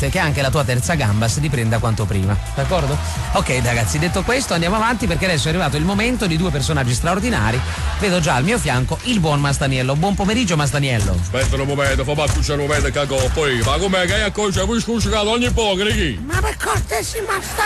Naturalmente che anche la tua terza gamba si riprenda quanto prima, d'accordo? Ok ragazzi, detto questo andiamo avanti perché adesso è arrivato il momento di due personaggi straordinari. Vedo già al mio fianco il buon Mastaniello. Buon pomeriggio Mastaniello. Aspetta un momento, fammi accucciare un momento che poi. Ma com'è che hai accorciato? Poi scucciato ogni poco, chi? Ma per cortesia, ma sta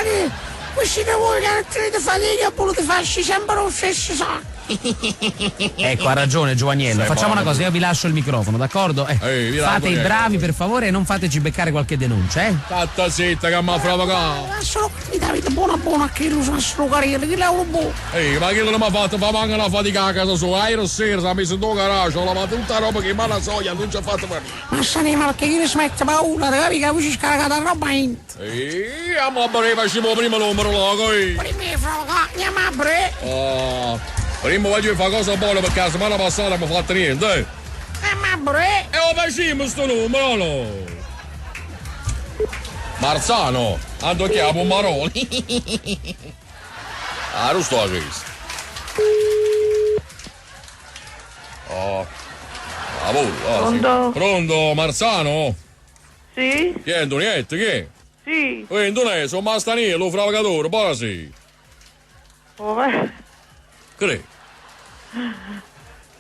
Voi siete voi che non tenete fatica oppure ti faccio sempre lo stesso sacco. Ecco, ha ragione Giovanniello. Sei Facciamo una buono. cosa, io vi lascio il microfono, d'accordo? Ehi, vi fate i lascio, bravi per favore e non fateci beccare qualche denuncia, eh? Tatta zitta che mi ha provocato. Ma solo che Davide buona buona che lo sa solo carino, che lavoro buono. Ehi, ma chi non mi ha fatto fa manca una fatica a casa sua? Ieri sera si è messo in tuo garage, ho lavato tutta roba che mala soia, non ci ha fatto per niente. Ma sta ma che io smette paura, capi che voi ci scaricate la roba in. Ehi, a mo facciamo prima numero logo, ehi. Prima fra andiamo a bre. Oh, prima voglio fare cosa buona perché la settimana passata non ho fatto niente, eh. Andiamo a bre. E lo facciamo sto numero, no? Marzano, ando chiamo Maroni. Ah, non sto a questo. Oh. Ah, boh, ah, sì. Pronto? Pronto, Marzano? Sì? Chi è Antonietto? Chi è? Sì. Ehi, Antonetto, sono Mastaniello, fravatore, buonasera. Oh, Che è?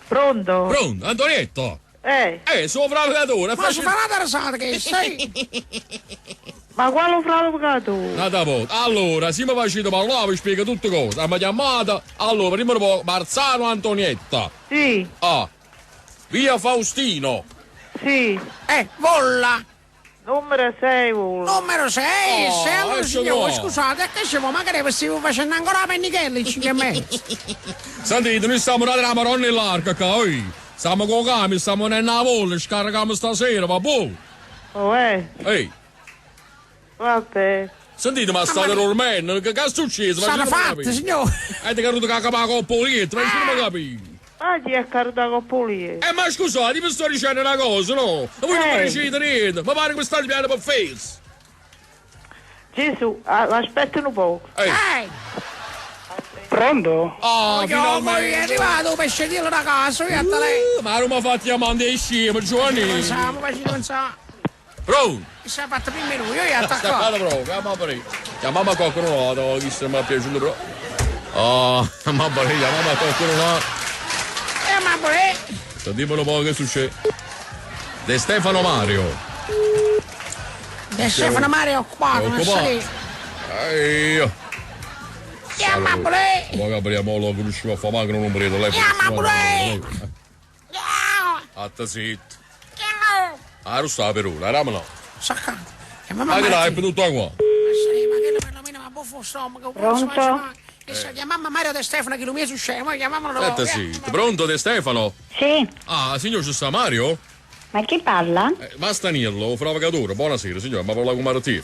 Pronto? Pronto, Antonietto? Eh, Sono fravatore. Ma si fa la terzata che sei? ma quale fravatore? Nata volta. Allora, se mi facete parlare, vi spiego tutte cose. Abbiamo chiamata. Allora, prima po' Marzano Antonietta. Sì, Ah. Via Faustino. sì. Volla. Numero 6 vola. Numero 6, Oh, se allora ecco signore, qua. scusate, che siamo magari stiamo facendo ancora la pennichella, 5 e mezzo. Sentite, noi stiamo dalla Maronna e l'arca qua, oi. Stiamo con camion, stiamo nella volla, scarichiamo stasera, va buono. Oh, eh, Ehi, vabbè. sentite, ma state dormendo, che cazzo è successo? Sono Ma fatte, signore. Avete caduto che la coppa lietto, ma non mi capito. Ma chi è caduta con pulire? Ma scusate, vi sto dicendo una cosa, no? Ma voi non Eh. mi dicete niente, ma pare che mi state piano per face. Gesù, aspetta un poco. Ehi. Eh, Pronto? Ah, oh, è finalmente. arrivato un pescetino da casa, io a lei. Ma non mi ha fatto chiamare dei scemi, Giovanni. Pensiamo, ma ci pensiamo. Pronto? Si è fatto prima lui, io gli attacco. Attaccate però, chiama per Chiamava qualcuno là, chi se mi è piaciuto però. Ah, ma per chiamava qualcuno là. Ma pure. Sentiamo un po' che succede. De Stefano Mario. De Stefano Mario è occupato, non Occupato. sa Ehi. Chiama pure. Ma che apriamo lo riuscivo a fare manco non vedo lei. Chiama pure. Atta zitto. Ah, non sta per ora, era no. Saccato. Chiama Ma che mamma. dai, è tutto qua. Ma che perlomeno ma buffo stomaco. Pronto? Chiamamma Mario De Stefano che lui mi è su scemo, chiamamolo. Aspetta zitto. Pronto De Stefano? Sì, Ah, signor, ci sta Mario? ma chi parla? Mastaniello, fravatore, buonasera signor, ma parla con Martino.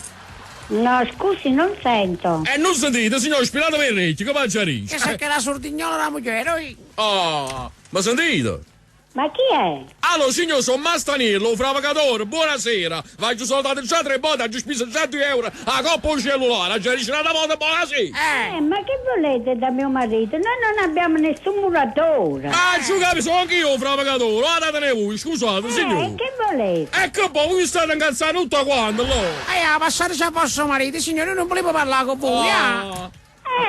No, scusi, non sento. Non sentite, signor, spirate per orecchie, come mangiare? Che sa che la sordignola la moglie, oi. Ah, ma sentite? Ma chi è? Allora, signor, sono Mastaniello, fravatore, buonasera. Faccio soldato già tre volte, ho speso già 2 euro a coppa un cellulare, già dice una volta, buonasera. Ma che volete da mio marito? Noi non abbiamo nessun muratore. Ah, giocate, sono anch'io un fravatore, guardatene voi, scusate, signor. Che volete? Ecco un po', voi state incazzando tutto quanto, allora. A passare già vostro marito, signore, io non volevo parlare con voi, ah.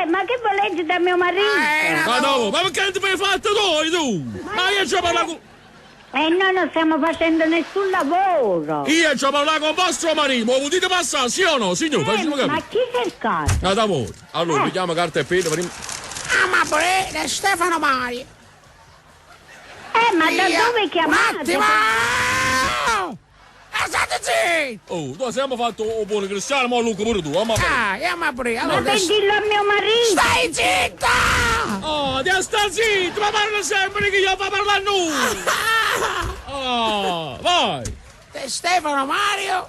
Ma che volete da mio marito? Ma no, ma perché ti hai fatto tu, tu? Ma io ci parlo con... Noi non stiamo facendo nessun lavoro. Io ci parlo con vostro marito, ma potete passare, sì o no, signor? Facciamo Ma capire. chi cercate? Ah, da voi. Allora, mi chiama carta e penna, prima... Ah, ma pure De Stefano Mario. Ma da Via. dove chiamate? Un attimo! State zitto! Oh, noi siamo fatto un buon cristiano, ma Luca pure tu, ma... Ah, chiama pure. Ma Allora, per dirlo a mio marito! Stai zitta! Oh, devi stare zitto, ma parla sempre che io fa parlare a noi! Oh, vai! De Stefano Mario.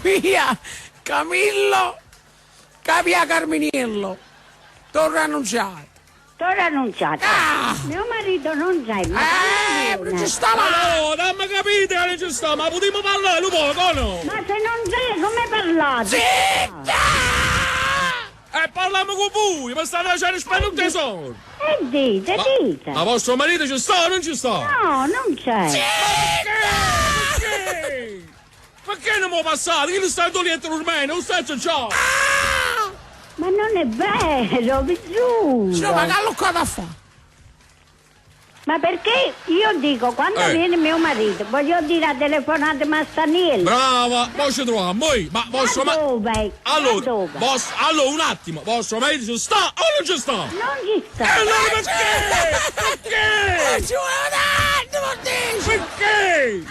Via Camillo. Capia Carminiello. Torre Annunziata. Torre Annunziata. Mio marito non c'è, ma Ah! Non ci sta Ma no, dammi capite che non ci sta, ma potremmo parlare un poco, no? Ma se non c'è, come parlate? E parliamo con voi, ma state facendo spendere un tesoro! Dite, dite. Ma vostro marito ci sta o non ci sta? No, non c'è. Perché? Perché non mi ho passato? Io sto in letto ormai, non sto già. Ma non è vero, vi giuro. Signora, ma che alluccata a fa? Ma perché io dico, quando Eh. viene mio marito, voglio dire a telefonate Mastaniello. Brava, mo ci troviamo, moi, ma vostro Da ma... dove? Da Allora, dove? vostro, allora un attimo, vostro marito ci sta o non ci sta? Non ci E sta. allora perché? Perché? Ci vuole un attimo, dici! Perché?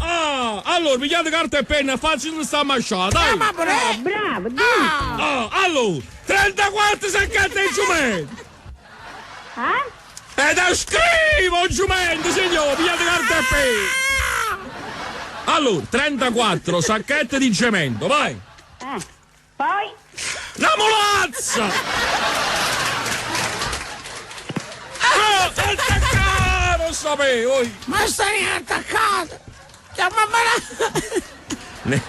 Ah, allora, pigliate carta e penna, facci questa masciata, dai! Ma pure... Bravo, giusto. Ah, allora, 34 sacchette di giumento! Eh? E da scrivo giumento, signore, pigliate carta e penna! Allora, 34 sacchette di cemento, vai! Eh. Poi? La molazza! Ah, attaccato, non sapevo! oi. Ma stai attaccato! Chiama me!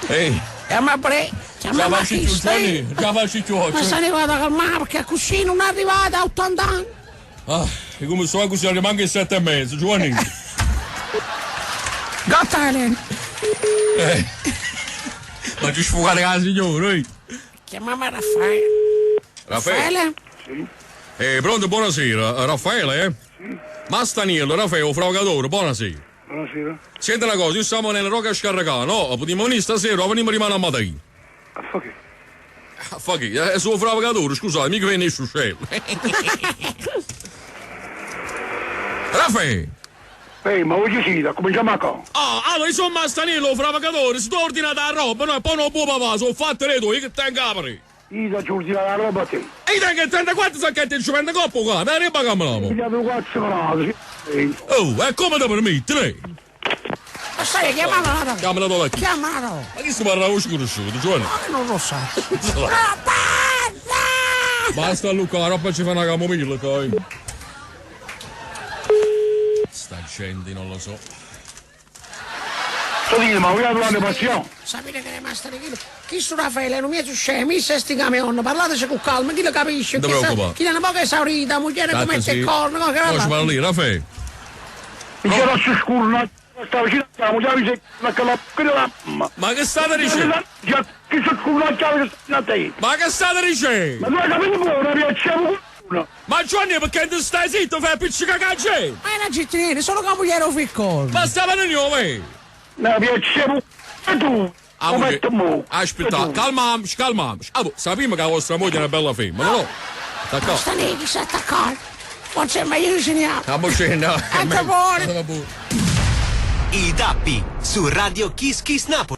Ehi, Chiama pure... Chiama già facci più, chi stai? Gianni, già facci più Ma oggi. se ne vado a calmare perché così non è arrivata a 80 anni. Ah, e come so così rimango alle 7:30, Giovanni. Gatta Elena. Eh. Ma ci sfugare la signora, ehi. Chiamami Raffaele. Raffaele. Raffaele? Eh, pronto, buonasera. Raffaele, eh? Mastaniello, Raffaele, frogatore, buonasera. Buonasera. Senti una cosa, io siamo nella Rocca Scarracà, no? Potremmo venire stasera, o veniamo rimane a Matei. A fa che? Ah, fa che? È suo fravatore, scusate, mica viene su cielo. Raffaele! Ehi, ma voglio sì, cominciamo a qua. Ah, allora, insomma, Stanillo, fravagatore, si ordina da roba, no? E poi non può papà, sono fatte le tue, io che tengo apri. Io ti ordino la roba a te. E io tengo 34 sacchetti di cemento coppo qua, ma ne paghiamo Mi date quattro gradi. Sì. Oh, e come ti permetti, lei? Ma stai chiamala la Chiamala dove chi? Chiamala. Ma chi si parla con sconosciuto, Giovanni? Ma non lo so. Roberta! Basta Luca, la roba ci fa una camomilla, poi. Sta gente, non lo so. Sto dicendo, ma vogliamo trovare passione? Sapete che è rimasta di chilo? Chi su Raffaele non mi è scemo, mi se sti camion, parlateci con calma, chi lo capisce? Non ti Chi, sa, preoccupare. chi ne poco esaurita, moglie Tanto come sì. il corno, che Mo ci va? parla lì, Raffaele. Mi chiedo su scurna, sta vicino alla moglie, mi sei la la mamma. Ma che state dicendo? Chi sono scurna chiave che sta a te? Ma che state dicendo? Ma tu hai capito buono, piacciamo culo. Ma Giovanni, perché ti stai zitto? Fai appiccicare la gente? Ma è una gittinina, solo che la moglie era un ficcone. Ma stava nel mio, eh? Ma piacciamo e tu. Ah, Come moglie- tu mo? Aspetta, calmiamoci, calmiamoci. Ah, boh, sappiamo che la vostra moglie è una bella femmina, no? D'accordo. Sta lì, chi si è attaccato? Forse è meglio che ce ne ha. Ah, mo c'è, no. Anche buono. I Dappi su Radio Kiss Kiss Napoli.